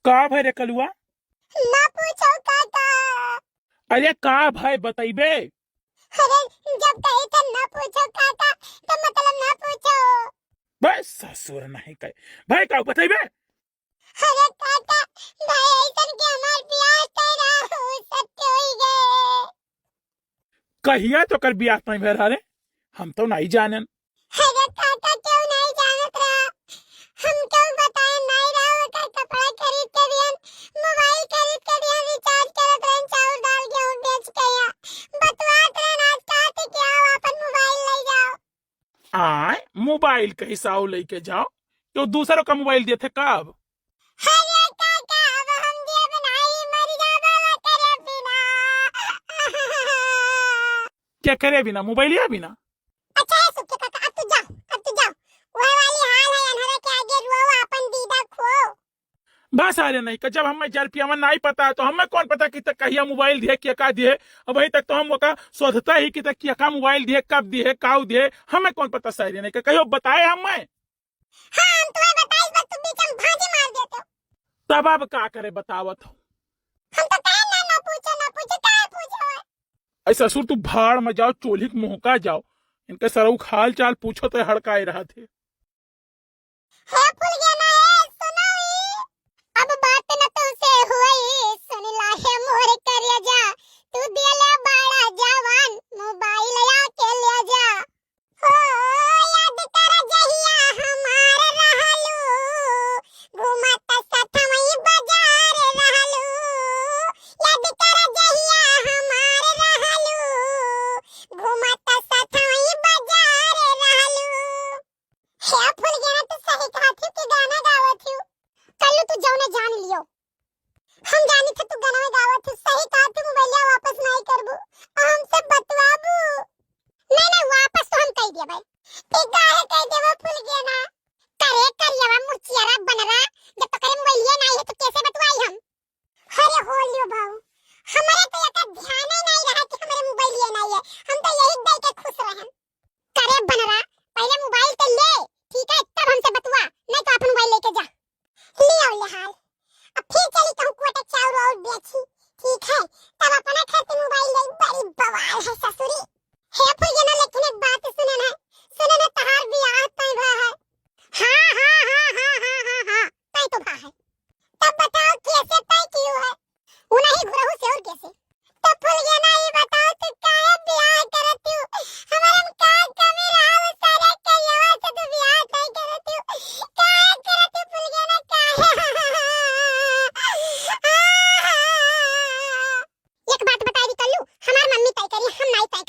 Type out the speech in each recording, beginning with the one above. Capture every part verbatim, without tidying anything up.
का भय रे कलुआ? ना पूछो काका। अरे का भय बतइबे? अरे जब कही त ना पूछो काका, त मतलब ना पूछो। बस ससुर नहीं कहे। भय का बतइबे? अरे काका, भय अइसन कि हमार बियाह तय रहा, उ सत्य होई गए। कहिया तोकर बियाह तय भय रहा रे? हम तो नहीं जानेन। अरे काका, केहू नहीं जानत रहा। हम केहू बताए नहीं रहा, ओकर कपड़ा खरीद के दिहन, मोबाइल खरीद के दिहन, रिचार्ज करत रहन, चाउर दाल गेहूं बेच के या बतवात रहन, आज कहत कि आओ आपन मोबाइल ले जाओ। आय, मोबाइल कहिस आओ लेके जाओ, तो दूसरों का मोबाइल देथे का अब? अरे काका, अब हम देब नाही, मर जाबा करे बिना। क्या करे बिना? मोबाइलिया बिना? अच्छा है सुखी काका, अब तू जाओ, अब तू जाओ। वह वाली हाल है, अन्हरा के आगे रुओ, आपन दीदा खो। बस अरे नहीं का, जब हमें जरपियावा नहीं पता है, तो हमें कौन पता कि तक कहिया मोबाइल दिए, के का दिए? अबही तक तो हम ओका शोधता ही कि तक के का मोबाइल दिए, कब दिए, काऊ दिए, हमें कौन पता सारे नहीं का, कहियो बताए हमें? हाँ, हम तुम्हें बताइस, बस तुम बीच में भांजे मार देते हो। तब अब का करे बतावत हो? हम तो कहे ना, ना पूछो, ना पूछो, काहे पूछो है? ऐ ससुर, तू भाड़ में जाओ, चोलिक मुंह का जाओ। इनके सरऊ हाल चाल पूछो तो हड़काए रहत है। हे फुलगेना, हे सुनो ई, अब बात न तुमसे होई, सुन ला हे मोर करेजा, तू दिले बाड़ा जवान, मोबाइल आके ले जा। हो, याद कर जहिया हमार रहलू, घूमत सथवई बाजार रहलू। याद कर जहिया हमार रहलू, घूमत सथवई बाजार रहलू। हे फुलगेना, तू सही कहत हियो कि गाना गावत हियो। कल्लू तू जौने जान लियो। हम जानी थे तू गाना गावत हियो, सही कहत हियो, मोबाइलिया वापस नहीं करबू। आ हमसे बतवाबू? नहीं, नहीं, वापस तो हम कह दिया भाई। ते काहे कह देबो फुलगेना? करे करियावा मुर्चियारा बनरा, जब तो करे मोबाइलिया नहीं है तो कैसे बतवाई हम? अरे हो लियो बाऊ, हमरे तो एकर ध्यान ही नहीं रहा कि हमरे मोबाइलिया नहीं है। हम तो यही दे के खुश रहन। करे बनरा, पहले मोबाइल तो ले, ठीक है, तब हमसे बतवा, नहीं तो अपन मोबाइल लेके जा। ले आओ ले हाल। अब फिर चली कहूँ कोटे चाउर और बेची, ठीक है, तब अपना खातिर मोबाइल ले। बड़ी बवाल है ससुरी। हे फुलगेना, लेकिन एक बात सुने ना, सुने ना, तहार बियाह तय भा है। हाँ, हाँ, हाँ, हाँ, हाँ, हाँ, हाँ, तय तो भा है। तब बताओ कैसे तय कियो है? उन्हीं घुरहू से और कैसे? तो फुलगेना, ये बताओ तू काहे बियाह करत हूँ? हमारे में का कमी रहा, वो सारे करियावा से तू बियाह तय करत हूँ? काहे करत हूँ फुलगेना, काहे? एक बात बताई दी कल्लू, हमार मम्मी तय करी, हम नहीं तय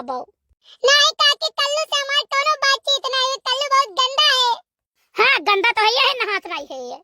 पाओ। नहीं काकी, कल्लू से हमार कौनो बातचीत नहीं है, कल्लू बहुत गंदा है। हाँ, गंदा तो है, ये है, नहात नहीं है ये।